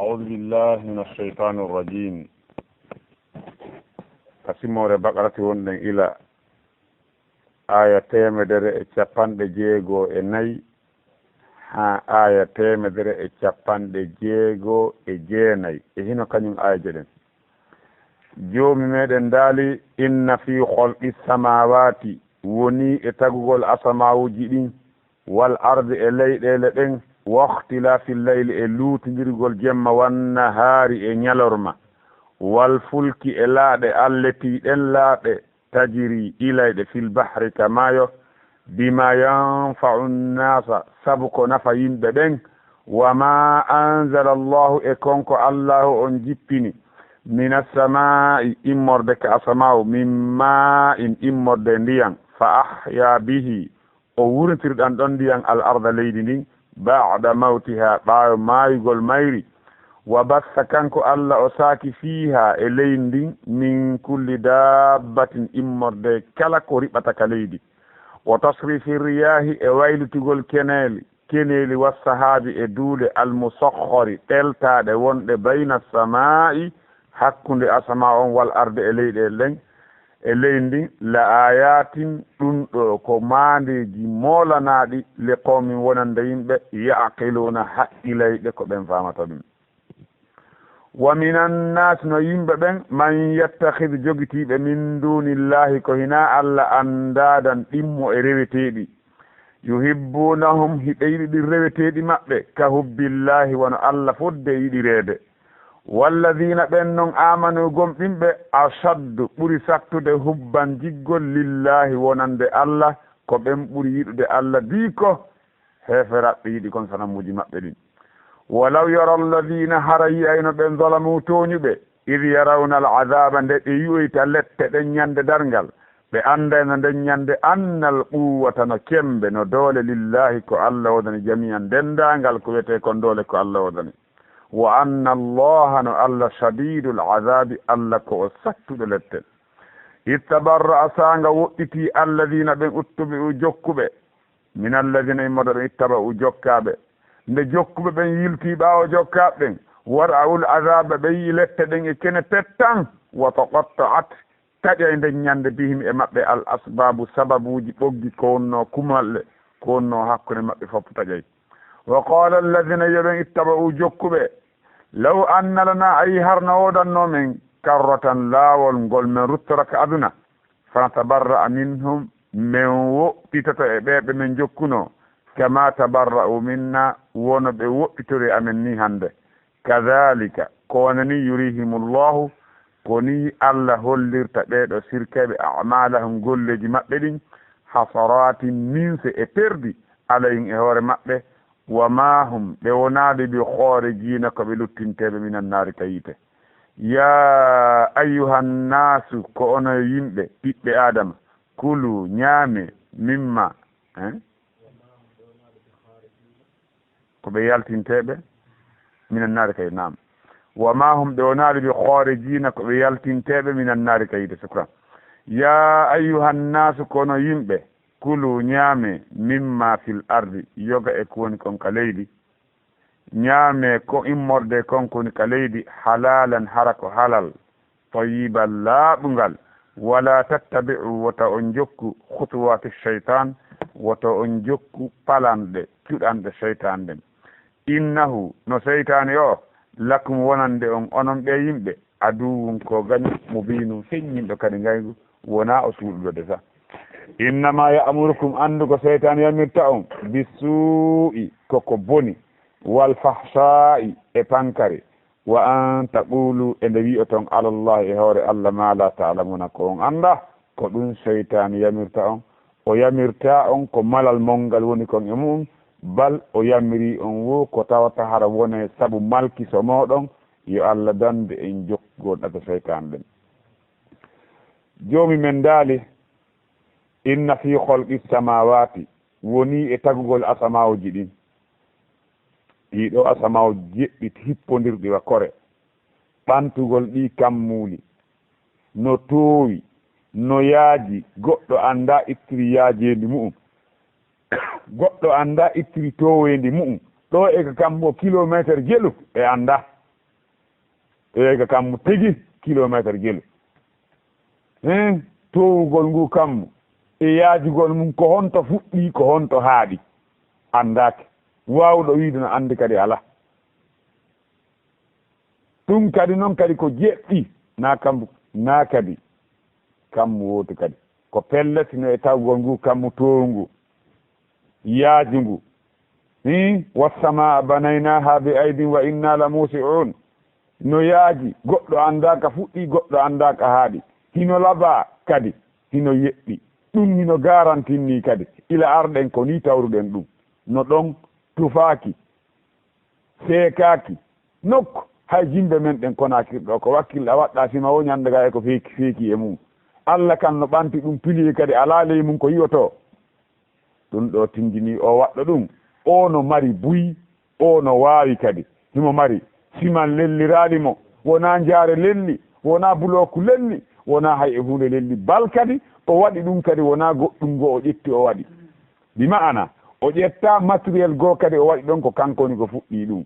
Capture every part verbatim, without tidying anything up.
أعوذ بالله من الشيطان الرجيم. Ka simore Bakarati wonɗen ila aya teemedere e capanɗe jeego e nayi haa aya teemedere e capanɗe jeego e jeenayi. E hino kañum aya jeɗen. Joomi meɗen daali, "Inna fi khalqi samawati", woni e tagugol asamawuji ɗin, "wal ardi", e leyɗeele ɗen, "wa ikhtilafi llayli", e luutindirgol jemma, "wan nahari", e ñalorma, "wal fulki", e laaɗe, "allati", ɗen laaɗe, "tajri", ilayɗe, "fil bahri", ka maayo, "bima yanfa'u nnasa", sabu ko nafa yimɓe ɓen, "wa ma anzala Allahu", e kon ko Allahu on jippini, "mina samaa'i", immorde ka asamaaw, "min maa'in", immorde ndiyan, "fa ahya bihi", o wurintiri ɗan ɗon ndiyan, "al arda", leydi ndin, "ba'da mawtiha", ɓaawo maayugol mayri, "wa bassa", kanko Alla o saaki, "fiha", e leydi ndin, "min kulli dabbatin", immorde kala ko riɓata ka leydi, "wa tasrifi riyahi", e waylitugol keneeli, keneeli, "wa sahabi", e duule, "al musakhkhari", ɗeltaaɗe, wonɗe, "bayna samaa'i", hakkunde asamaa on, "wal ardi", e leyɗeele ɗen, e leydi ndin, "la ayatin", ɗum ɗo ko maandeeji moolanaaɗi, "li qawmin", wonande yimɓe, "ya'qiluuna", haqqilayɓe, ko ɓen faamata ɗum. "Wa minan naasi", no yimɓe ɓen, "man yattakhidh", jogitiiɓe, "min duunillahi", ko hinaa Alla, "andaadan", ɗimmo e reweteeɗi, "yuhibbuunahum", hiɓe yiɗi ɗin reweteeɗi maɓɓe, "ka hubbillahi", wano Alla fodde e yiɗireede. "Walladhiina", ɓen non, "aamanu", gomɗinɓe, "ashaddu", ɓuri sattude, "hubban", jiggol, "lillahi", wonande Alla, ko ɓen ɓuri yiɗude Alla dii ko heeferaɓe yiɗi kon sanamuuji maɓɓe ɗin. "Walaw yara alladhiina", hara yi'ayno ɓen, "zalamu", tooñuɓe, "idh yarawna al-'adhaaba", nde ɓe yi'oyta lette ɗen ñande darngal, ɓe andayno nden ñande, "anna al-quwwata", no kembe, no doole, "lillahi", ko Alla wodani, "jamii'an", dendaangal ko wi'etee kon doole ko Alla wodani, "wa anna Allaha", no Alla, "shadiidul 'adhaabi", Alla ko o sattuɗo lette. "Idh tabarra'a", saanga woɗɗitii, "alladhiina", ɓen, "uttubi'u", jokkuɓe, "min alladhiina", immorde ɓen, "ittaba'u", jokkaaɓe. Nde jokkuɓe ɓen yiltii ɓaawo jokkaaɓe ɓen, "wa ra'awul 'adhaaba", ɓe yi'i lette ɗen e kene pettan, "wa taqatta'at", taƴay nden ñande, "bihim", e maɓɓe, "al asbaabu", sababuuji, ɓoggi, ko wonnoo kumalle, ko wonnoo hakkunde maɓɓe fof taƴay. "Wa qaala alladhiina", yo ɓen, "ittaba'u", jokkuɓe, "law anna lanaa", ayi harno woodannoo men, "karratan", laawol ngol men ruttora ka aduna, "fanatabarra'a minhum", men woɗɗitoto e ɓee ɓe men jokkunoo, "kama tabarra'u minna", wono ɓe woɗɗitori e amen nii hannde. "Kadhalika", ko wano nii, "yurihimullahu", ko nii Alla hollirta ɓee ɗoo sirkayɓe, "a'malahum", golleeji maɓɓe ɗin, "hasaratin", minse e perdi, "alayhim", e hoore maɓɓe, "wa ma hum", ɓe wonaali, "bi kharijiina", ko ɓe luttinteeɓe, "minan naari", ka yiite. "Ya ayyuhan naasu", ko onon yimɓe, ɓiɓɓe Aadama, "kulu", ñaame, "mimma", hein? Ko ɓe yaltinteeɓe, "minan naari", kay, naam. "Wa ma hum", ɓe wonaali, "bi kharijiina", ko ɓe yaltinteeɓe, "minan naari", ka yiite, sukran. "Ya ayyuhan naasu", ko onon yimɓe, "kulu", ñaame, "mimma fil ardi", yoga e ko woni kon ka leydi. Ñaame ko immorde kon ko woni ka leydi, "halalan", hara ko halal, "tayyiban", laaɓungal, "wala tattabi'u", wota on jokku, "khutuwati shaytan", wota on jokku palanɗe, cuɗanɗe seytaane ɗen. "Innahu", no seytaane o, "lakum", wonande on, onon ɓee yimɓe, "aduwwun", ko gaño, "mubinun", feññinɗo kadi ngaygu, wonaa o suuɗuɗo de sa. "Innama ya'murukum", anndu ko seytaane yamirta on, "bisuu'i", ko ko boni, "wal fahshaa'i", e pankare, "wa an taqulu", e nde wi'oton, "alallahi", e hoore Alla, "ma la ta'lamuna", ko on anndaa. Ko ɗum seytaane yamirta on. O yamirta on ko malal mon ngal woni kon e mu'um, bal o yamiri on wo ko tawata hara wone sabu malkiso mooɗon. Yo Alla dande en jokkugol ɗate seytaane ɗen. Joomi men daali, "Inna fi khalqi samawati", woni e tagugol asamawji ɗin, ɗii ɗoo asamaawo jeɗɗi hippondirɗi wa kore, ɓantugol ɗii kammuuli, no toowi, no yaaji, goɗɗo anndaa ittiri yaajeendi mu'um, goɗɗo anndaa ittiri tooweendi mu'um, ɗoo e ka kammu o kilomeeter jelu ɓe anndaa. Ɗo yehi ka kammu tigi, kilomeeter gelu. Hee, toowugol ngu kammu e yaajugol mum, ko honto fuɗɗii, ko honto haaɗi, anndaake. Waawuɗo wiide no anndi kadi alaa. Ɗum kadi noon kadi ko jeɗɗi, na kammu, na kadi kammu wootu kadi. Ko pellet no e tawgol ngu kammu toowungu, yaajungu. Hii, "Wassamaa banaynaaha bi aydin wa inna la muusi'uun." No yaaji, goɗɗo anndaa ka fuɗɗii, goɗɗo anndaa ka haaɗi. Hino labaa kadi, hino yeɗɗi. Ɗum hino garantinni kadi. Ila arɗen ko nii tawruɗen ɗum. No ɗon tufaaki, seekaaki. Nokku, hay jimbe men ɗen Konaakiri ɗo, ko wakkil a waɗɗa sima wo ñande ga e ko feeki, feeki e mum. Alla kan no ɓanti ɗum pilier kadi alaa ley mum ko yi'otoo. Ɗum ɗo tindini o waɗɗo ɗum. O no mari buy, o no waawi kadi. Himo mari siman lelliraali mo. Wonaa njaare lelli, wonaa bulooku lelli, wonaa hay e huunde lelli. Bal kadi, o waɗi ɗum kadi, wonaa goɗɗum ngo o ƴetti o waɗi. Bi ma'ana, o ƴetta matériel goo kadi o waɗi ɗon ko kanko woni ko fuɗɗii ɗum.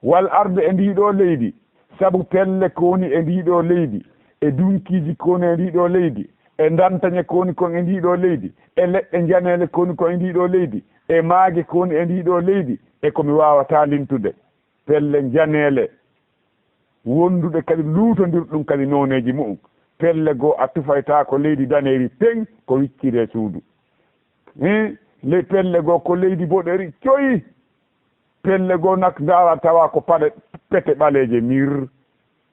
Wal arde e ndii ɗoo leydi, sabu pelle ko woni e ndii ɗoo leydi, e dunkiiji ko woni e ndii ɗoo leydi, e ndantañe ko woni kon e ndii ɗoo leydi, e leɗɗe njaneele ko woni kon e ndii ɗoo leydi, e maage ko woni e ndii ɗoo leydi, e ko mi waawataa lintude. Pelle njaneele wonduɗe kadi luutondirɗum kadi nooneeji mu'um. Pelle goo a tufaytaako leydi daneeri teŋ ko wicciree suudu. Hee, ley pelle goo ko leydi boɗeeri coyi. Pelle goo nak ndaara tawa ko paɗe pete ɓaleeje mir.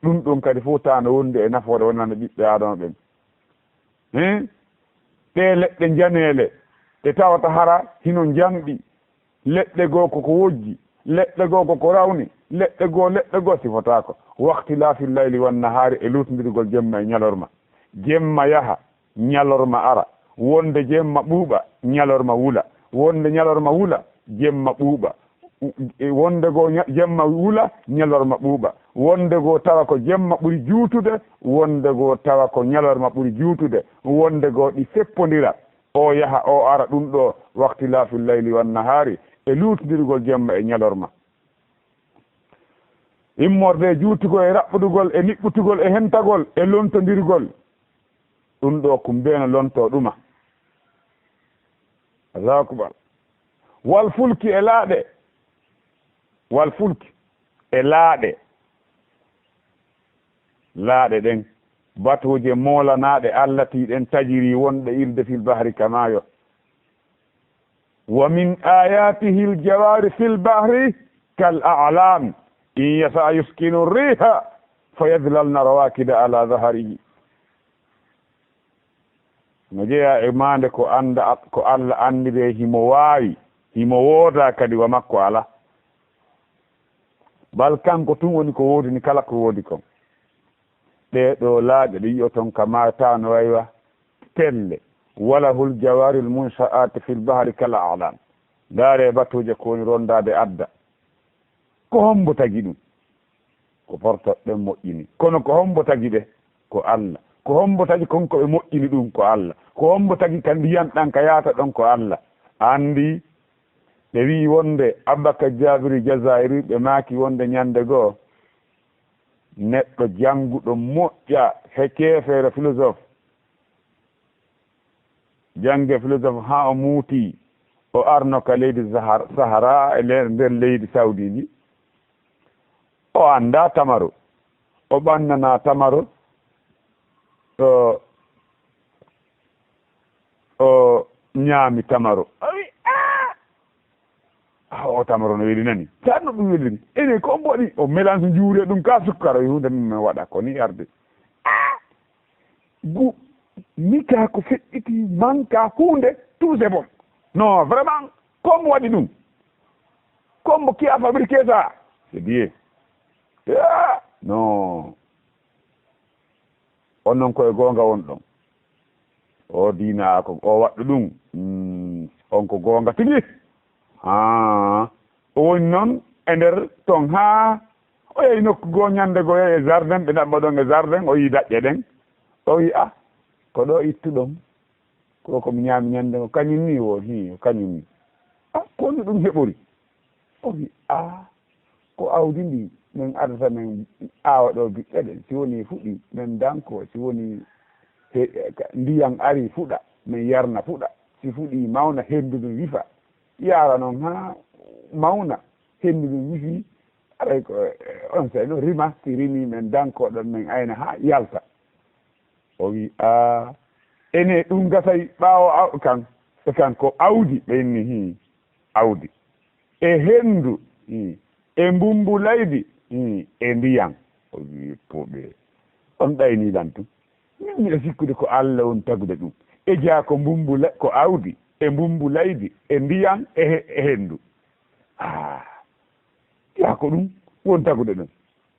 Ɗum ɗum kadi fof taano wonde e nafoore wonande ɓiɓɓe Aadama ɓen. Hee, ɗee leɗɗe njaneele ɗe tawata hara hino njamɗi. Leɗɗe goo ko ko wojji, leɗɗe goo ko ko rawni, leɗɗe goo, leɗɗe goo sifotaako. Waxtilaafi layli wan nahaari, e luutndirgol jemma e ñalorma. Jemma yaha, ñalorma ara. Wonde jemma ɓuuɓa, ñalorma wula. Wonde ñalorma wula, jemma ɓuuɓa. U-, e wonde goo ña-, jemma wula, ñalorma ɓuuɓa. Wonde goo tawa ko jemma ɓuri juutude, wonde goo tawa ko ñalorma ɓuri juutude. Wonde goo ɗi seppondira. O yaha, o ara, ɗum ɗo, waxtilaafi layli wan nahaari, e luutndirgol jemma e ñalorma. Immorde e juutugol e raɓɓudugol e niɓɓutugol e hentagol e lontondirgol. Ɗum ɗo, ko mbeeno lontoo ɗuma. Allahu akbar. Wal fulki e laaɗe. Wal fulki e laaɗe. Laaɗe ɗen, batooje moolanaaɗe, allatii ɗen tajiri wonɗe irde fil bahri ka maayo. Wa min ayatihi al jawari fil bahri kal a'lam. In yasha yuskinu riha fa yadlalna rawakida ala zahrihi. No jeyaa e maande ko annda, ko Alla anndiri himo waawi, himo woodaa kadi wa makko alaa. Bal kanko tun woni ko woodini kala ko woodi kon. Ɗee ɗoo laaɗe ɗe yi'oton ka maata no waywa pelle. Walahul jawaril munsha'ati fil bahri kal a'lam. Ndaaree batuuje ko woni rondaade adda. Ko hombo tagi ɗum? Ko porto ɓe moƴƴini. Kono ko hombo tagi ɓe? Ko Alla. Ko hombo tagi kon ko ɓe moƴƴini ɗum? Ko Alla. Ko hombo tagi ka ndiyan ɗan ka yaata ɗon? Ko Alla. Andi ɓe wi'i wonde Abubakar Jabiri Jazairi ɓe maaki wonde ñande goo neɗɗo jannguɗo moƴƴa he keefeero philosophe. Jannge philosophe haa o muuti, o arno ka leydi Zahar-, Sahara e le-, nder leydi Saudi ndi. O anndaa tamaro. O ɓannanaa tamaro. O, o ñaami tamaro. O wi, "Ah!" Ah, o tamaro no weli nani. Tan no ɗum weliri. Ene ko mboɗi. O mélange njuuri e ɗum ka sukkara. O wi, "Huunde min waɗa ko ni arde." Ah! Gu-, mika ko feƴƴiti manka huunde, tout c'est bon. Non, vraiment, ko mbo waɗi ɗum? Ko mbo qui a fabriqué ça? C'est Dieu. Ah, non. On non ko e goonga won ɗon. O diina ko o waɗɗo ɗum. Mm, on ko goonga tigi. Ah, o woni noon e nder ton haa o yehi nokku goo ñande goo yehi e jardin, ɓe ɗaɓɓa ɗon e jardin, o yii daƴƴe ɗen. O wii, "Ah, ko ɗo ittuɗon?" Ko ko mi ñaami ñande ngo, kañum ni wo, hi, kañum ni. Ah, ko honno ɗum heɓori? O wi, ah, ko awdi ndi Min ardata min aawa ɗo biɓɓe ɗen, si woni fuɗi, min danko, si woni he-, ka-, ndiyan ari fuɗa, min yarna fuɗa, si fuɗi mawna, henndu ndun wifa, yaara non haa mawna, henndu ndun wifi, aray ko, eh, on sey no rima, si rimi min danko ɗon, min ayna haa yalta. O wi, "Aa, ene ɗum gasay ɓaawo aw-, kan, e kan ko awdi?" Ɓe inni, "Hii, awdi. E henndu, hii, e mbummbulaydi, hii, e ndiyan." O wi, "Puuɓe, on ɗayni lan tun. Min miɗo sikkude ko Alla woni tagude ɗum. E jaa ko mbummbula-, ko awdi, e mbummbulaydi, e ndiyan, e he-, e henndu. Aa, yaa ko ɗum woni tagude ɗum."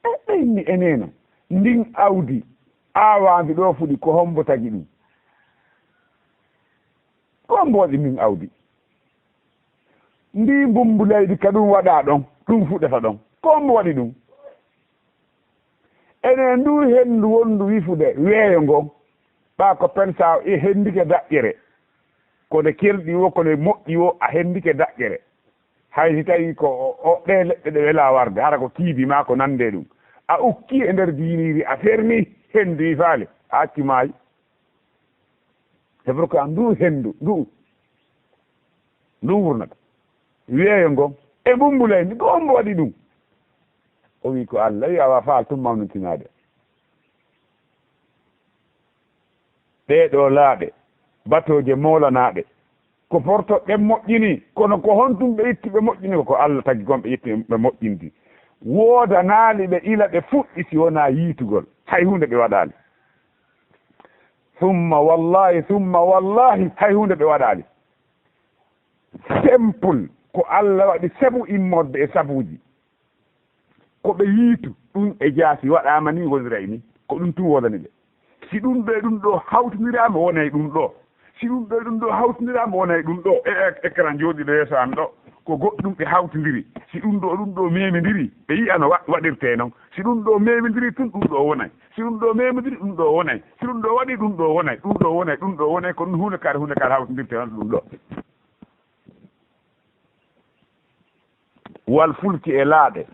E ɓe inni, "Enee non, ndin awdi aawaandi ɗo fuɗi, ko hombo tagi ɗum? Ko hombo waɗi ndin awdi? Ndi mbummbulaydi ka ɗum waɗaa ɗon, ɗum fuɗata ɗon, ko hombo waɗi ɗum? Enen ndu henndu wonndu wifude weeyo ngon, ɓaa ko pensa e hendike daƴƴere, ko nde kelɗi wo, ko nde moƴƴi wo, a hendike daƴƴere. Hay si tawi ko o, o, ɗee leɗɗe ɗe welaa warde, hara ko kiibi maa ko nande ɗum. A ukki e nder jiiniiri, a fermi, henndu wifaali, a accu maayi." C'est pourquoi ndu henndu, ndu, ndu wurnata. Weeyo ngon, e mbummbulayndi, ko hombo waɗi ɗum?" O wi, "Ko Alla." Wi, "Awa faal tun mawnintinaade. Ɗee ɗoo laaɗe, batooje moolanaaɗe, ko porto ɓen moƴƴini, kono ko honɗum ɓe itti ɓe moƴƴini? Ko ko Alla tagi kon ɓe itti ɓe moƴƴinti. Woodanaali ɓe ila ɓe fuɗɗi si wonaa yiitugol, hay huunde ɓe waɗaali. Summa wallaahi, summa wallaahi, hay huunde ɓe waɗaali." Simple, ko Alla waɗi sabu immorde e sabuuji. Ko ɓe yiitu, ɗum e jaasi waɗaama ni, woniray ni. Ko ɗum tun wonani ɓe. Si ɗum ɗo e ɗum ɗo hawtindiraama, wonay ɗum ɗo. Si ɗum ɗo e ɗum ɗo hawtindiraama, wonay ɗum ɗo. E, e, écran jooɗiiɗo yeeso an ɗo, ko goɗɗum ɓe hawtindiri. Si ɗum ɗo, ɗum ɗo memindiri, ɓe yi'a no wa-, waɗirtee non. Si ɗum ɗo memindiri tun, ɗum ɗo wonay. Si ɗum ɗo memindiri, ɗum ɗo wonay. Si ɗum ɗo waɗi, ɗum ɗo wonay. Ɗum ɗo wonay, ɗum ɗo wonay. Ko ɗum huunde kaare, huunde kaare hawtindirtee non ɗum ɗo. Wal fulki, e laaɗe,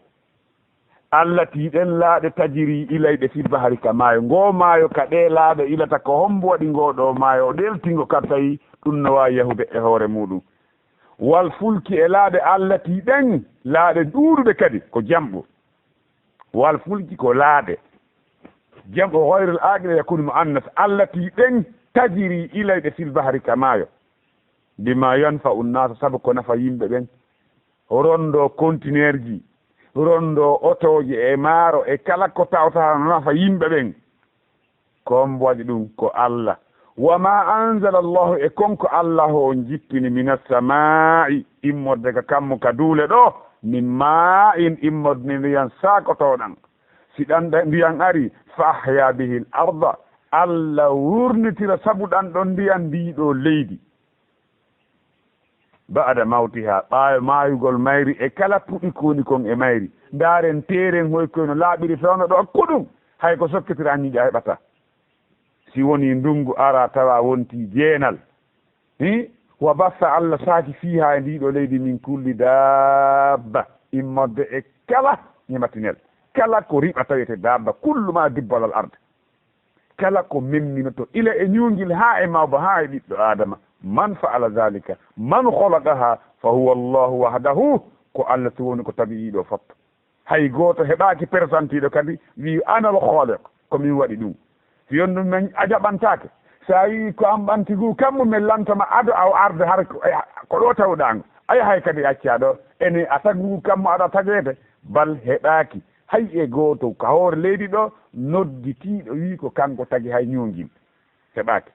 allati, ɗen laaɗe, tajiri ilayɗe fil bahri, ka maayo. Ngoo maayo ka ɗee laaɗe ilata, ko hombo waɗi ngoo ɗoo maayo, o ɗelti ngo ka tawi ɗum no waawi yahude e hoore muuɗum. Wal fulki, e laaɗe, allati, ɗen laaɗe ɗuuɗuɗe kadi, ko jamɗo. Wal fulki ko laaɗe. Jam'u ghayril aqil yakunu muannas. Allati ɗen tajiri ilayɗe fil bahri ka maayo. Bima yanfa'u nnaasa, sabu ko nafa yimɓe ɓen. Rondo kontineerji, rondo otooje e maaro e kala ko tawata no nafa yimɓe ɓen. Ko hombo waɗi ɗum? Ko Alla. Wa ma anzala Allahu, e kon ko Alla on jippini, minas samaa'i, immorde ka kammu ka duule ɗo, min ma'in, immorde ni ndiyan saakotooɗan. Si ɗan ɗa-, ndiyan ari, fa ahya bihil arda, Alla wurnitira sabu ɗan ɗon ndiyan ndii ɗoo leydi. Ba'da mawtiha, ɓaawo maayugol mayri e kala puɗi ko woni kon e mayri. Ndaaren teeren hoy koy no laaɓiri fewndo ɗo kuɗum, hay ko sokkitira ñiiƴa heɓata. Si woni ndungu ara tawa wonti jeenal. Hi? Wa bassa, Alla saaki fiiha e ndii ɗoo leydi min kulli daabba, immorde e kala ñematinel. Kala ko riɓa tawete daabba, kullu ma dubba alal ard. Kala ko memminoto, ila e ñuungil haa e mawba haa e ɓiɗɗo Aadama. Man fa'ala zalika, man khalaqaha, fa huwa Allahu wahdahu, ko Alla tun woni ko tagi ɗii ɗoo fof. Hay gooto heɓaaki persantiiɗo kadi wi, "Ana al khaliq, ko min waɗi ɗum." Si on ɗum men a jaɓantaake. Sa wi, "Ko an ɓanti ngu kammu, min lantama ado aw arde har ko, eh, ko ɗo tawɗaa ngu." Ay, hay kadi accaa ɗo. Ene a tagu ngu kammu aɗa tageede. Bal heɓaaki. Hay e gooto ka hoore leydi ɗo nodditiiɗo wi ko kanko tagi hay ñuungil. Heɓaaki.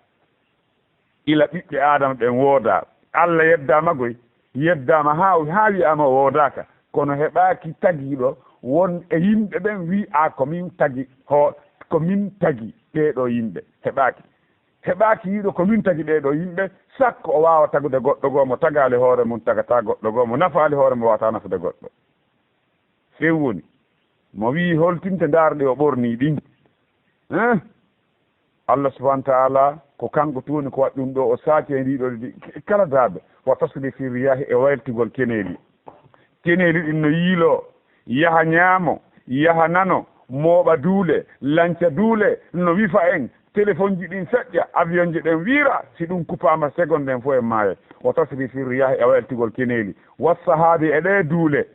Ila ɓiɓɓe Aadama ɓen woodaa. Alla yeddaama goy, yeddaama haa, haa wi'aama o woodaaka. Kono heɓaaki tagiiɗo won e yimɓe ɓen wi, "A, ko min tagi ho-, ko min tagi ɓee ɗoo yimɓe." Heɓaaki. Heɓaaki wi'uɗo, "Ko min tagi ɓee ɗoo yimɓe." Sakko o waawa tagude goɗɗo goo mo tagaali hoore mum, tagataa goɗɗo goo mo nafaali hoore mum, waawataa nafude goɗɗo. Few woni mo wi'i, "Holtinte, ndaar ɗe o ɓornii ɗin." Eh? Allah subhanahu wa ta'ala, ko kanko tun woni ko waɗi ɗum ɗo, o saaki e ndii ɗoo di-, kala daabe, wa tasrifi riyahi, e waylitugol keneeli. Keneeli ɗin no yiiloo, yaha ñaamo, Yaha nano, mooɓa duule, lanca duule, no wifa en, telefonji ɗin feƴƴa, avionje ɗen wiira, si ɗum kupaama segonde en fof en maayay. Wa tasrifi riyaahi e wayltugol keneeli, wa sahaabi e ɗee duule,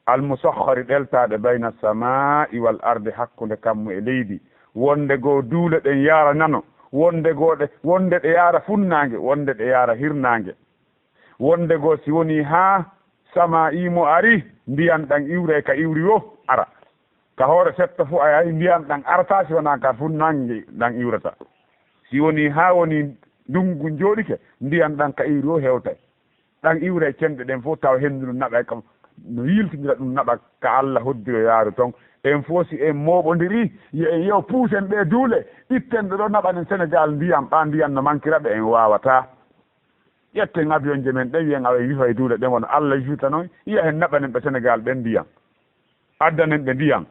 al musakhkhari ɗeltaaɗe bayna samaa'i wal ardi hakkunde kammu e leydi, wonde goo duule ɗen yaara nano, wonde goo ɗe, wonde ɗe yaara funnaange, wonde ɗe yaara hirnaange. Wonde goo si wonii haa sama iimo ari, ndiyan ɗan iwre ka iwri woo ara. Ka hoore setto fof a yahi ndiyan ɗan arata si wonaa ka funnaange ɗan iwrata. Si wonii haa wonii ndungu jooɗike, ndiyan ɗan ka iwri woo hewtay. Ɗan iwre e cenɗe ɗen fof tawa henndu no naɓa e kam, no yiltindira ɗum naɓa ka Alla hoddiro yaaru ton. En fof si en mooɓondirii, yo en yew puusen ɗee duule, itten ɗo ɗo naɓanen Senegaal ndiyan, ɓaa ndiyan no mankira ɓe en waawataa. Ƴetten avion je men ɗen, wiyen awa en wifa e duule ɗen, wano Alla wifirta non, iya hen naɓanen ɓe Senegaal ɓen ndiyan. Addanen ɓe ndiyan,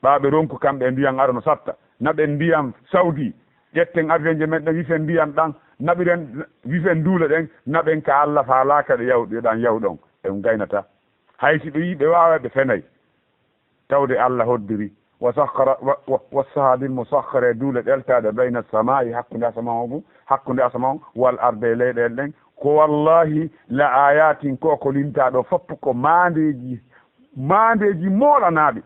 ɓaa ɓe ronku kamɓe e ndiyan ara no satta. Naɓen ndiyan Saudi, ƴetten avion je men ɗen, wifen ndiyan ɗan, naɓiren, wifen duule ɗen, naɓen ka Alla faalaaka ɗe yaw-, ɗe ɗan yaw ɗon. En gaynata. Hay si ɓe yii ɓe waaway, ɓe fenay. Tawde Alla hoddiri. Wa sakhkhara, wa, wa, wa sahabil musakhkhare duule ɗeltaaɗe bayna samaa'i, hakkunde asama on, hakkunde asama on, wal arde e leyɗeele ɗen. Ko wallahi la ayatin, ko ko lintaa ɗo fof ko maandeeji, maandeeji moolanaaɗi.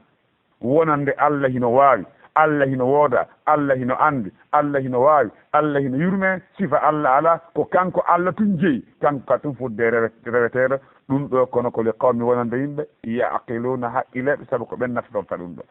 Wonande Alla hino waawi, Alla hino wooda, Alla hino anndi, Alla hino waawi, Alla hino yurmee, sifa Alla alaa, ko kanko Alla tun jeyi, kanko ka tun fudde rewe-, reweteeɗo. Ɗum ɗo kono ko li qawmi wonande yimɓe, ya'qiluuna, haqqileeɓe, sabu ko ɓen naftorta ɗum ɗo.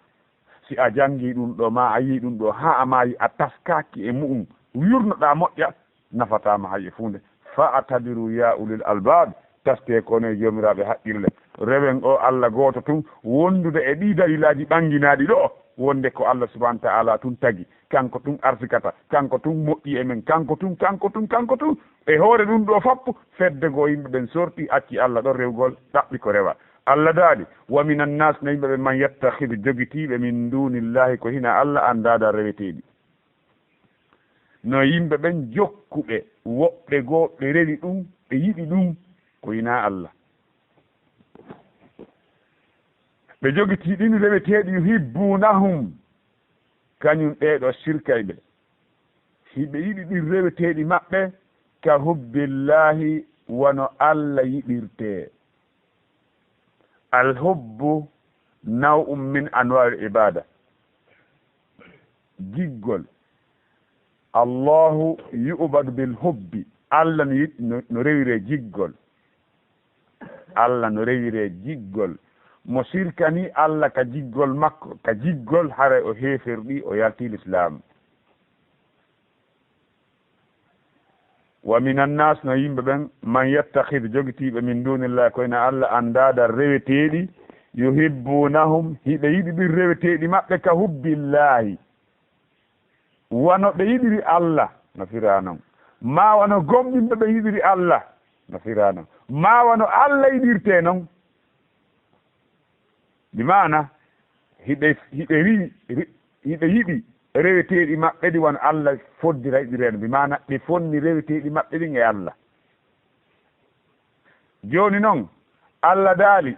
Si a janngii ɗum ɗo, maa a yii ɗum ɗo, haa a maayi, a taskaaki e mu'um, wirnoɗaa moƴƴa, nafataa ma hay e fuunde. Fa atabiru ya ulil albab, taskee ko onon joomiraaɓe haqqille. Rewen o Alla gooto tun, wondude e ɗii dalilaaji ɓanginaaɗi ɗo, wonde ko Alla subhanahu wa ta'ala tun tagi, kanko tun arsikata, kanko tun moƴƴi e men, kanko tun, kanko tun, kanko tun. E hoore ɗum ɗo fappu, fedde goo yimɓe ɓen sorti, acci Alla ɗon rewgol, ɗaɓɓi ko rewa. Alla daali, wa minan nas, no yimɓe ɓen, man yattakhid, jogitiiɓe, min dunillahi, ko hina Alla, andada, reweteeɗi. No yimɓe ɓen jokkuɓe, woɓɓe goo ɓe rewi ɗum, ɓe yiɗi ɗum, ko hinaa Alla. Ɓe jogitii ɗin reweteeɗi, yuhibbunahum, kañum ɓee ɗoo sirkayɓe. Hiɓe yiɗi ɗin reweteeɗi maɓɓe, ka hubbillaahi, wano Alla yiɗirtee. Alhubbu naw'un min anwa'il ibada. Giggol. Allahu yu'badu bil hubbi. Alla no yiɗ-, no, no rewiree giggol. Alla no rewiree giggol. Mo sirkanii Alla ka giggol makko, ka giggol, haray o heeferɗi, o yaltii Lislaam. Wa minan nas, no yimɓe ɓen, man yattakhid, jogitiiɓe, min dunillahi, ko ina Alla, andaada, reweteeɗi, yuhibbunahum, hiɓe yiɗi ɗin reweteeɗi maɓɓe, ka hubbillahi, wano ɓe yiɗiri Alla, no firaa non, maa wano gomɗinɓe ɓe yiɗiri Alla, no firaa non, maa wano Alla yiɗirtee non. Bi maana, hiɓe, hiɓe ri-, ri-, hiɓe yiɗi reweteeɗi maɓɓe ɗin wano Alla foddira yiɗireede. Bi maana, ɓe fonni reweteeɗi maɓɓe ɗin e Alla. Jooni non, Alla daali,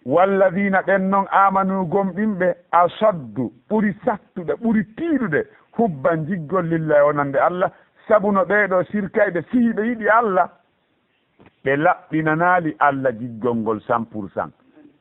"Walladiina, ɓen non, aamanu, gomɗinɓe, ashaddu, ɓuri sattude, ɓuri tiiɗude, hubban, jiggol, lillahi, wonande Alla, sabu no ɓee ɗoo sirkayɓe, si hiɓe yiɗi Alla." Ɓe laɓɓinanaali Alla giggol ngol cent pour cent.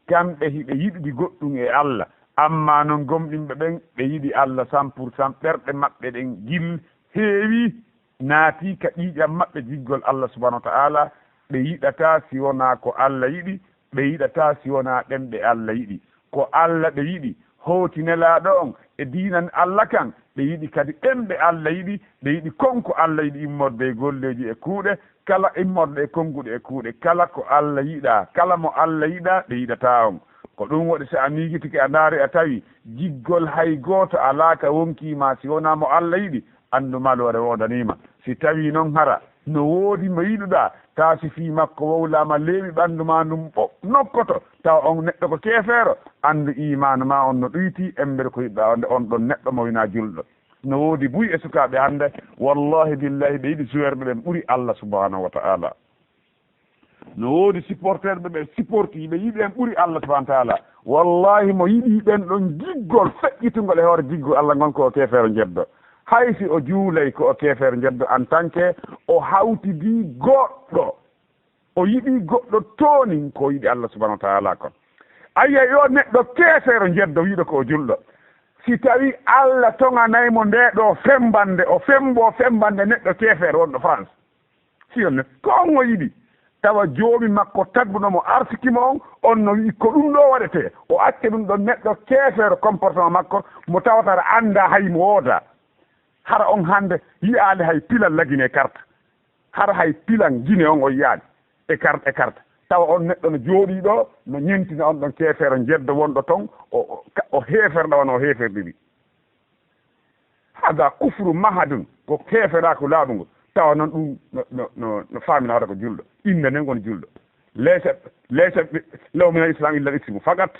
Kamɓe hiɓe yiɗude goɗɗum e Alla, ammaa non gomɗinɓe ɓen, ɓe yiɗi Alla cent pour cent, ɓerɗe maɓɓe ɗen gil heewi, naatii ka ƴiiƴam maɓɓe giggol Alla subhanahu wa ta'ala, ɓe yiɗataa si wonaa ko Alla yiɗi, ɓe yiɗataa si wonaa ɓen ɓe Alla yiɗi. Ko Alla ɓe yiɗi, hooti Nelaaɗo on e diinan Alla kan, ɓe yiɗi kadi ɓen ɓe Alla yiɗi, ɓe yiɗi kon ko Alla yiɗi immorde e golleeji e kuuɗe, kala immorde e konnguɗi e kuuɗe, kala ko Alla yiɗaa, kala mo Alla yiɗaa, ɓe yiɗataa on. Ko ɗum waɗi, so a miijitike, a ndaari, a tawi giggol hay gooto alaa ka wonkii ma si wonaa mo Alla yiɗi, anndu maloore woodanii ma. Si tawii non hara no woodi mo yiɗuɗaa, taa si fii makko wowlaama leeɓi ɓanndu maa ndun ɓo-, nokkoto, tawa on neɗɗo ko keefeero, anndu iimaanu maa on no ɗuytii, emmbere ko yiɗuɗaa wonde on ɗon neɗɗo mo winaa julɗo. No woodi buy e sukaaɓe hannde, wallahi billahi, ɓe yiɗi joueur ɓe ɓen ɓuri Alla subhanahu wa ta'ala. No woodi supporter ɓe ɓe supporti, ɓe yiɗi en ɓuri Alla subhanahu wa ta'ala. Wallahi, mo yiɗi ɓen ɗon giggol feƴƴitungol e hoore giggol Allah ngon, ko o keefeero jeddo. Hay si o juulay, ko o keefeero jeddo en tant que o hawtidi goɗɗo. O yiɗi goɗɗo toonin ko yiɗi Allah subhanahu wa ta'ala kon. Ayya, yo neɗɗo keefeero jeddo wi'uɗo ko o julɗo. Si tawi Allah toŋanay mo nde ɗo fembande, o fembo fembande neɗɗo keefeero wonɗo France. Si on ne, ko on o yiɗi. Tawa joomi makko tagguɗo mo, arsiki mo on, on no wi'i ko ɗum ɗo waɗete. O acca ɗum ɗon neɗɗo keefeero comportement makko, mo tawata aɗa annda hay mo wooda. Hara on hande yi'aali hay pilan lagine karta. Hara hay pilan gine on o yi'aali e karta, e karta. Tawa on neɗɗo no jooɗii ɗo, no ñentina on ɗon keefeero jeddo wonɗo ton, o, o, ka-, o heeferɗo wano o heeferɗiri. Hada kufru mahadun, ko keeferaaku laaɓungu. Tawa noon ɗum no, no, no, no faamina hoto ko julɗo. Innde nden woni julɗo. Laysa, laysa lahu min al-islam illa al-ismu faqat.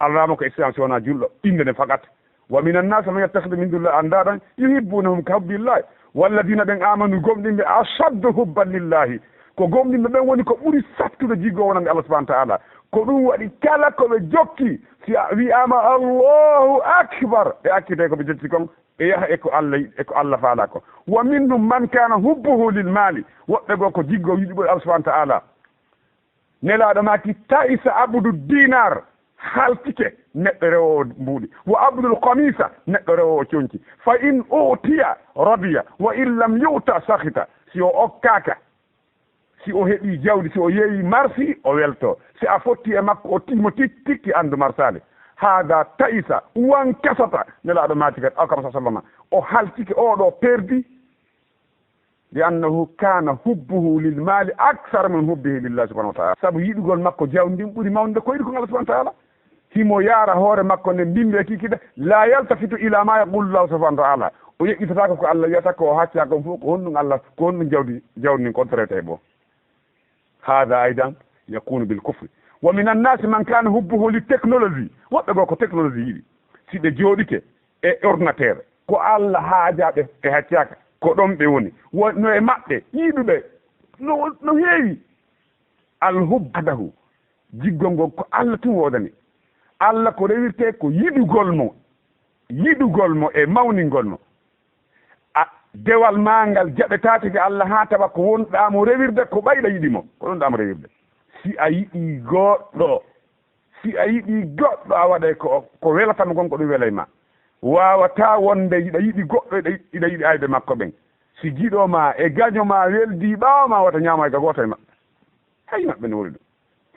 Alaa mo ko islam si wonaa julɗo. Innde nden faqat. Wa min annaasi man yattakhidhu min dunillahi andadan yuhibbunahum ka hubbillah. Walladina ɓen amanu gomɗinɓe ashaddu hubban lillahi. Ko gomɗinɓe ɓen woni ko ɓuri sattude jiggo wonande Allah subhanahu wa ta'ala. Ko ɗum waɗi kala ko ɓe jokki, si a wi'aama Allahu Akbar, ɓe accitay ko ɓe jokki kon, ɓe yaha e ko Allah yiɗi, e ko Allah faala ko. Wa minhum man kana hubbuhu lil mali, woɓɓe goo ko jiggo yiɗugol Allah subhanahu wa ta'ala. Nelaaɗo maaki, ta'isa abdu dinar, haltike neɗɗo rewoowo mbuuɗi. Wa abdul qamisa, neɗɗo rewoowo conci. Fa in utiya radiya, wa in lam yu'ta sakhita. Si o okkaaka, si o heɓii jawdi, si o yeeyii marsi, o weltoo. Si a fotti e makko, o timo tik-, tikki, anndu marsaali. Haada ta'isa, wankasata, Nelaaɗo maaki kadi, aw kama sallama, o haltike, o ɗo perdi, li annahu kana hubbuhu lil mali akthar min hubbihi lillahi subhanahu wa ta'ala. Sabu yiɗugol makko jawdi ndin ɓuri mawnude ko yiɗi kon Allah subhanahu wa ta'ala. Himo yaara hoore makko nden mbimbi e kikiɗe, la yaltafitu ila ma yaqulu Allahu subhanahu wa ta'ala. O yeƴƴitataako ko Allah wi'ata, ko o haccaa kon fof, ko honɗum Allah, ko honɗum jawdi, jawdi ndin ko on traité bo. Hada aidan yakunu bil kufri. Wa min annasi man kana hubbuhu li technologie. Woɓɓe goo ko technologie yiɗi. Si ɓe jooɗike e ordinateur, ko Allah haajaa ɓe, ɓe haccaaka. Ko ɗon ɓe woni. Wo-, no e maɓɓe, yiɗuɓe, no, no heewi. Al hubbu wahdahu. Jiggol ngol ko Allah tun woodani. Allah ko rewirtee ko yiɗugol mo. Yiɗugol mo e mawningol mo. A, dewal maa ngal jaɓetaake ga Allah haa tawa ko wonɗaa mo rewirde ko ɓayɗa yiɗi mo. Ko ɗum ɗaa mo rewirde. Si a yiɗii goɗɗo, si a yiɗii goɗɗo a waɗay ko, ko welata mo kon ko ɗum welay ma. Waawataa wonde hiɗa yiɗi goɗɗo, hiɗa, hiɗa yiɗi ayɓe makko ɓen. Si giɗo maa e gaño maa weldii ɓaawo maa wata ñaamo hay ka gooto e maɓɓe. Hay maɓɓe no woni ɗum.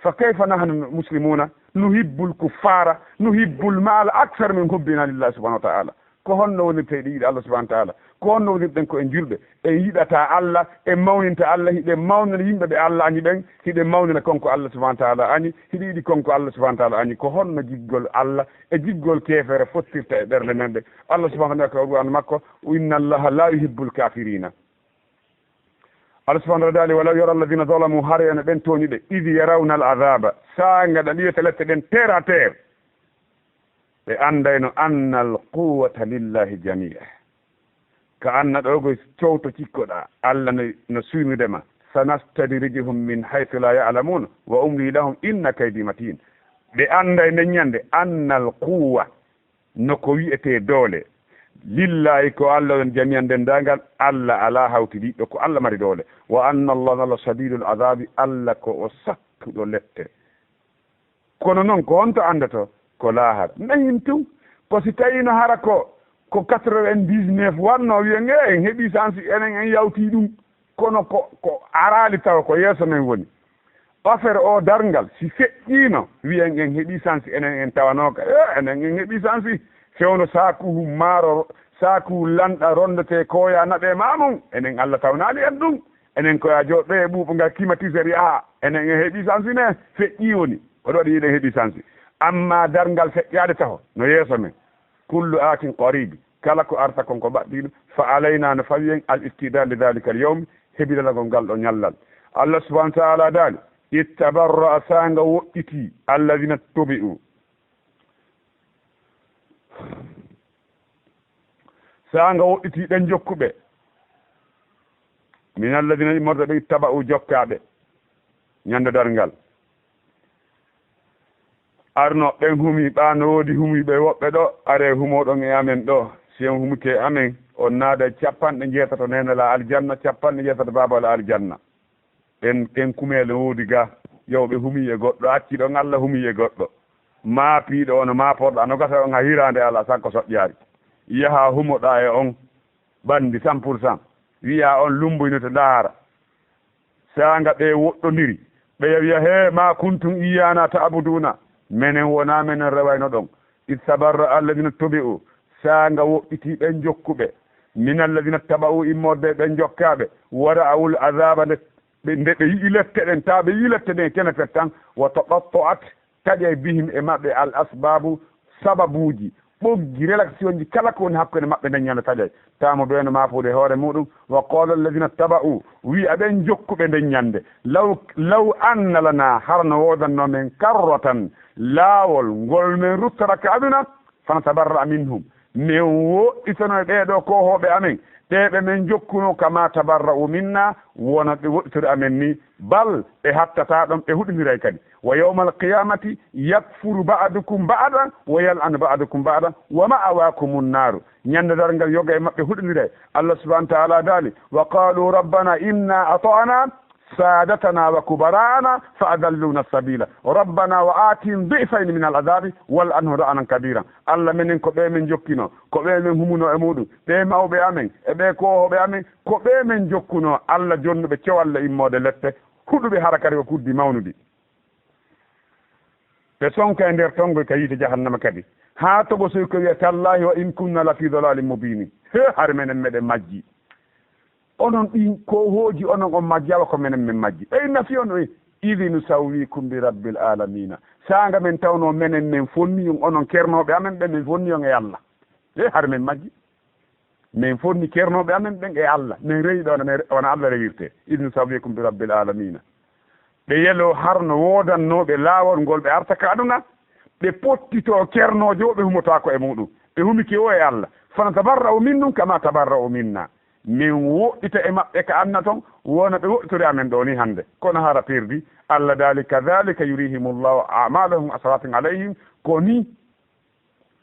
Fa kayfa nahnu muslimuna nuhibbul kuffara, nuhibbul mala akthar min hubbina lillahi subhanahu wa ta'ala. Ko honno wonirta eɗen yiɗi Allah subhanahu wa ta'ala? Ko honno wonirɗen ko en julɓe? En yiɗata Allah, en mawninta Allah, hiɗen mawnina yimɓe ɓe Allah añi ɓen, hiɗen mawnina kon ko Allah subhanahu wa ta'ala añi, hiɗen yiɗi kon ko Allah subhanahu wa ta'ala añi. Ko honno jiggol Allah e jiggol keefeero fottirta e ɓerɗe men ɗe? Allah subhanahu wa ta'ala ko Qur'an makko, inna Allaha la yuhibbul kafirina. Allah subhanahu wa ta'ala daali, walaw yara alladhina zalamu, hara eno ɓen tooñuɓe, idh yarawna al-adhaba, saanga ɗa ɗiyata lette ɗen terre à terre, ɓe andayno anna al-quwwata lillahi jami'a. Ka anna ɗo go cowto cikkoɗa, Allah no, no suynude ma. Sanastadrijuhum min haythu la ya'lamun, wa umli lahum inna kaydi matin. Ɓe anday nden ñande anna al-quwwa, no ko wi'etee doole. Lillahi, ko Allah on jami'an denndaangal, Allah alaa hawtidiiɗo, ko Allah mari doole. Wa anna Allah, Allah shadidul azabi, Allah ko o sattuɗo lette. Kono noon, ko honto anndoto? Ko laahara. Nahin tun, ko si tawiino hara ko, ko quatre-vingt-dix-neuf wannoo, wiyen, "Ee, en heɓii sansi, enen en yawtii ɗum." Kono ko, ko araali tawa ko yeeso men woni. Affaire o darngal, si feƴƴiino, wiyen en heɓii sansi, enen en tawanooka. Ee, enen en heɓii sansi. Fewndo saakuhu maaro, saakuhu lanɗa rondetee kooya naɓee maamum, enen Allah tawnaali en ɗum. Enen ko yaa jooɗo e ɓuuɓo ngal climatiseur yaha, enen en heɓii sansi ne, feƴƴii woni. Oɗo waɗi yiɗen heɓii sansi. Amma darngal feƴƴaade taho, no yeeso men. Kullu atin qaribi, kala ko arta kon ko ɓaɗɗiiɗo, fa alayna no fawi en al istidad li dhalika al yawm, hebilalagol ngal ɗo ñallal. Allah subhanahu wa ta'ala daali, ittabarra, saanga woɗɗiti, alladhina tubi'u, saanga woɗɗiti ɓen jokkuɓe, min alladhina immorde ɓe ittaba'u jokkaaɓe ñande darngal. Arno ɓen humi ɓaa no woodi humiiɓe woɓɓe ɗo, aree humoɗon e amen ɗo. Si on humike amen, on naada e capanɗe jeetato neenala aljanna, capanɗe jeetato baabala aljanna. Ɓen, ɓen kumeele no woodi ga, yo ɓe humii e goɗɗo, acci ɗon Alla humii e goɗɗo. Maapiiɗo ono maaporɗo, ano gasa on ha hiraande alaa, sakko soƴƴaari. Yaha humoɗaa e on, ɓanndi cent pour cent. Wi'a on lumboynoto ndaara. Saanga ɓe woɗɗondiri, ɓe wi'a, "He, ma kuntum iyana ta'buduna, menen wona menen rewayno ɗon." Id tabarra alladina tubi'u, saanga woɗɗiti ɓen jokkuɓe, min alladina taba'u, immorde ɓen jokkaaɓe, wa ra'awul azaba, nde ɓe, nde ɓe yi'i lette ɗen, ta ɓe yi'i lette ɗen e kene fet tan, wa taqatta'at, taƴay bihim e maɓɓe al asbabu, sababuuji, ɓoggi, relationji, kala ko woni hakkunde maɓɓe nden ñande taƴay. Tamo ɓe no maapude hoore muɗum. Wa qala alladina taba'u, wi'a ɓen jokkuɓe nden ñande, law, law anna lana, hara no woodanno men karratan, laawol ngol men ruttata ka aduna, fanatabarra minhum, men woɗɗitano e ɓee ɗoo koohooɓe amen, ɓee ɓe men jokkuno, kama tabarra'u minna, wona ɓe woɗɗitori amen ni, bal ɓe hattataa ɗon, ɓe huɗindiray kadi. Wa yawmal qiyamati yakfuru ba'dukum ba'dan wa yal'anu ba'dukum ba'dan wa ma'awakumun naru. Ñande darngal yoga e maɓɓe huɗindiray. Allah subhanahu wa ta'ala daali, wa qalu rabbana inna ata'na sadatana wa kubara'ana fa adalluna sabila. Rabbana wa atihim di'fayni min al azabi wal anhu la'nan kabira. Allah menen ko ɓe men jokkino, ko ɓe men humuno e muɗum, ɓe mawɓe amen, e ɓe koohoɓe amen, ko ɓe men jokkuno. Allah jonnuɓe cewalla immode lette, huɗuɓe hara kadi ko kuddi mawnudi. Ɓe sonka e nder tongo ka yiite jahannama kadi. Haa togo soy ko wi'a, "Tallahi wa in kunna la fi dalalin mubini." He, har menen meɗen majji. Onon ɗin koohooji, onon on majjawa ko menen men majji. Ɓe inna fi on, o idhi nusawwikum bi rabbil alamina. Saanga men tawno menen men fonni on, onon kernooɓe amen ɓe men fonni on e Allah. He, har men majji. Min fonni kernooɓe amen ɓen e Allah. Min rewi ɓe wona, min re-, wona Allah rewirte. Idh nusawwikum bi rabbil alamina. Ɓe yelo harno woodannooɓe laawol ngol ɓe arta ka aduna, ɓe pottitoo kernoojo o ɓe humotaako e muɗum. Ɓe humike o e Allah. Fanatabarra'u minnum kama tabarra'u minna. Min woɗɗita e maɓɓe ka anna ton, wona ɓe woɗɗitori amen ɗo ni hannde. Kono hara perdi, Allah daali, kadhalika yurihimullahu a'malahum hasaratin alayhim, ko ni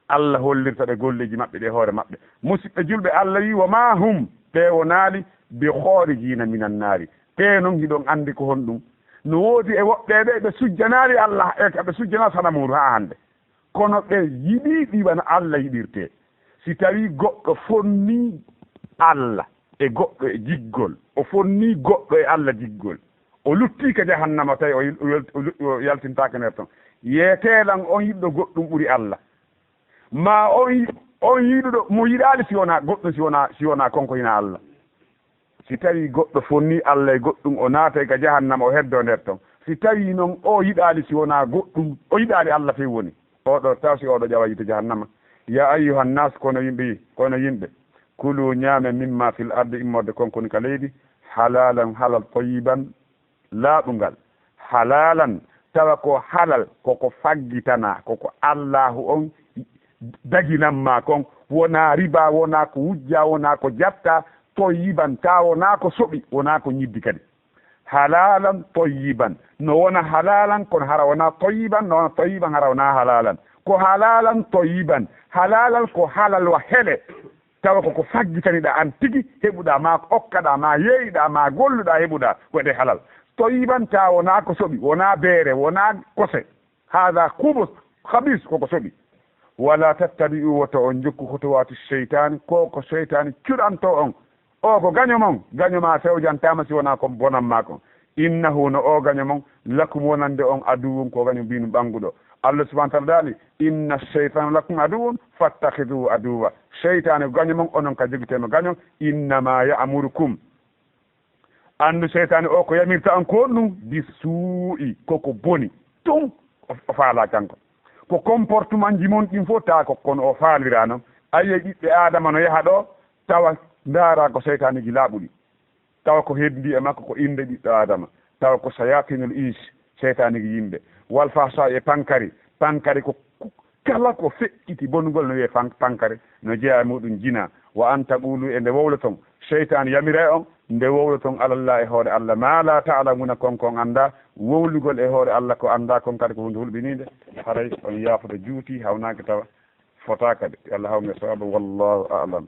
Allah hollirta ɓe golleeji maɓɓe ɗe hoore maɓɓe. Musidɓe julɓe, Allah wi, "Wa ma hum," ɓe wonaali, "bi kharijiina minan naari." Ɓe non hiɗon anndi ko honɗum. No woodi e woɓɓe ɓe, ɓe sujjanaali Allah, e ɓe sujjana sanamuuru haa hannde. Kono ɓe yiɗi ɗi wano Allah yiɗirte. Si tawi goɗɗo fonni Allah e goɗɗo e jiggol, o fonni goɗɗo e Allah jiggol, o lutti ka jahannama, tawi o yil-, o yal-, o lu-, o yaltintaake nder ton. Yeeteelan on yiɗɗo goɗɗum ɓuri Allah. Ma on yi-, on yiɗuɗo mo yiɗaali si wonaa goɗɗum, si wonaa, si wonaa kon ko hinaa Allah. Si tawi goɗɗo fonni Allah e goɗɗum, o naatay ka jahannama, o heddoo nder ton. Si tawi non o yiɗaali si wonaa goɗɗum, o yiɗaali Allah few woni. Oɗo taw si oɗo ƴawa yiite jahannama. Ya ayyuhan nas, kono yimɓe, kono yimɓe, kulu ñaame mimma fil ardi, immorde kon koni ka leydi, halalan halal, tayyiban laaɓungal, halalan, tawa ko halal, koko faggitanaa, koko Allaahu on daginanmaa kon, wonaa riba, wonaa ko wujjaa, wonaa ko jattaa, toyiban, taa wonaa ko soɓi, wonaa ko ñiddi kadi. Halalan toyiban, no wona halalan, kono hara wonaa toyiban, no wona toyiban, hara wonaa halalan. Ko halalan toyiban, halalan ko halal wa hele. Tawa koko faggitaniɗaa an tigi, heɓuɗaa maa ko okkaɗaa, maa yeeyiɗaa, maa golluɗaa, heɓuɗaa, ko ede halal. Toyiban, taa wonaa ko soɓi, wonaa beere, wonaa kose. Haada kubus, habis, koko soɓi. Wala tattabi'u, wota on jokku, khutuwaati sheytaani, ko ko sheytaani cuɗantoo on. O ko gaño mon, gaño maa fewjantaama si wonaa ko bonan maa kon. Innahu, no o gaño mon, lakum, wonande on, aduwwun, ko gaño mbinu ɓannguɗo. Allah subhanahu wa ta'ala daali, "Inna shaytana lakum aduwwun fattakhiduhu aduwwa." Shaytaani ko gaño mon, onon ka jogitee mo gaño. "Innama ya'murukum." Anndu shaytaani o ko yamirta on ko honɗum? "Bisuu'i," koko boni. Tun o, o faalaa kanko. Ko comportement ji mon ɗin fof taa ko kono o faaliraa non. A yi'ay ɓiɓɓe Aadama no yaha ɗo, tawa ndaaraa ko shaytaaniji laaɓuɗi. Tawa ko heddii e makko ko innde ɓiɗɗo Aadama, tawa ko shayatinul ins, seytaanigi yimɓe, wal fahsha, e pankari. Pankari ko ku-, kala ko feƴƴiti bonugol no wiyee fan-, pankari, no jeyaa e muɗum jina. Wa an taqulu, e nde wowloton, Seytaan yamira e on nde wowloton alalla e hoore Allah, ma la ta'lamuna, kon kon annda, wowlugol e hoore Allah ko annda kon kadi ko hunde hulɓiniinde, haray on yaafoto juuti hawnaaki tawa fotaa kadi. Yo Allah hawnu e sawaaba, wallahu a'lam.